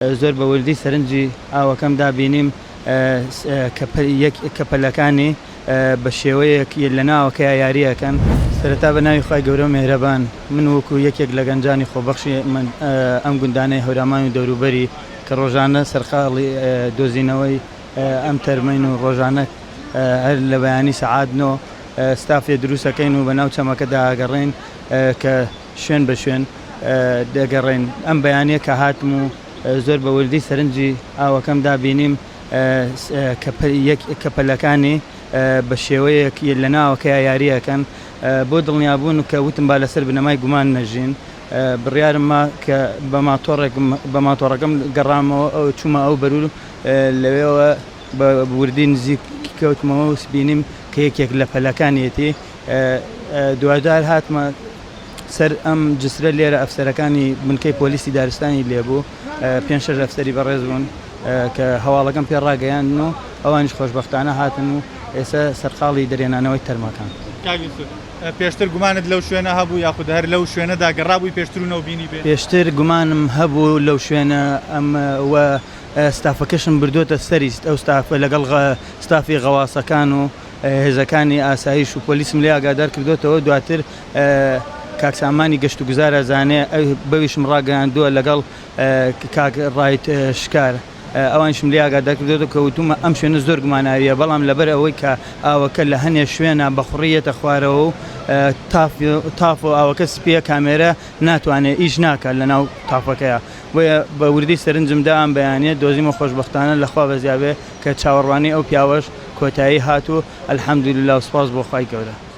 زۆر بە وردی سەرنجی ئاوەکەم دا بینیم کە پەلەکانی بە شێوەیەک لە ناوەکەیا یاری ئەکەن. سەرەتا بە ناوی خوای گەورە و میهرەبان، من وەکو یەکێک لە گەنجانی خۆبەخشی ئەم گوندانەی هەورامان و دەوروبەری کە ڕۆژانە سەرقاڵی دۆزینەوەی ئەم تەرمەین و ڕۆژانە هەر لە بەیانی سەعات نۆ ستافێ دروست ئەکەین و بەناو چەمەکەدا ئەگەڕێین کە شوێن بە شوێن دەگەڕێین. ئەم بەیانییە کە هاتم و زۆر بە وردی سەرنجی ئاوەکەم دا بینیم کە پەلەکانی بە شێوەیەک لە ناوەکەیا یاری ئەکەن. بۆ دڵنیابوون کە وتم با لەسەر بنەمای گومان نەژین، بڕیارم ما کە بە ماتۆڕێکم بە ماتۆڕەکەم گەڕامەوە چوومە ئەو بەر و لەوێوە بە وردی نزیک کەوتمەوە و بینیم کە یەکێک لە پەلەکانیەتی. دواجار هاتمە سەر ئەم جسرە لێرە ئەفسەرەکانی بنکەی پۆلیسی دارستانی لێبوو پێ شەش ئەفسەری بەڕێز بوون کە هەواڵەکەم پێ ڕاگەیاندن و ئەوانیش خۆشبەختانە هاتن و ئێستا سەرقاڵی دەرێنانەوەی تەرمەکان. کاک یوسف پێشتر گومانت لەو شوێنە هەبوو یاخود هەر لەو شوێنەدا گەڕابووی پێشتر و نەوبینی بێ؟ پێشتر گومانم هەبوو لەو شوێنە ئەم و ستافەکەشم بردۆتە سەری ئەو ستافە لەگەڵ ستافی غەواسەکان و هێزەکانی ئاسایش و پۆلیسم لێ ئاگادار کردۆتەوە دواتر کاک سامانی گەشتوگوزار ئەزانێ بەویشم ڕاگەیاندووە لەگەڵ کاک ڕایت شکار ئەوانیشم لێ ئاگادار کردۆتەوە کە وتومە ئەم شوێنە زۆر گوماناویە بەڵام لەبەر ئەوەی کە ئاوەکە لە هەنێ شوێنە بە خوڕی یەتە خوارەوە و تاف و ئاوەکە سپیە کامێرە ناتوانێ ئیش ناکات لەناو تافەکەیا بۆیە بە وردی سەرنجم دا ئەم بەیانیە دۆزیمە خۆشبەختانە لەخوا بەزیابێ کە چاوەڕوانی ئەو پیاوەش کۆتایی هات و الحمدللە و سوپاس بۆ خوای گەورە.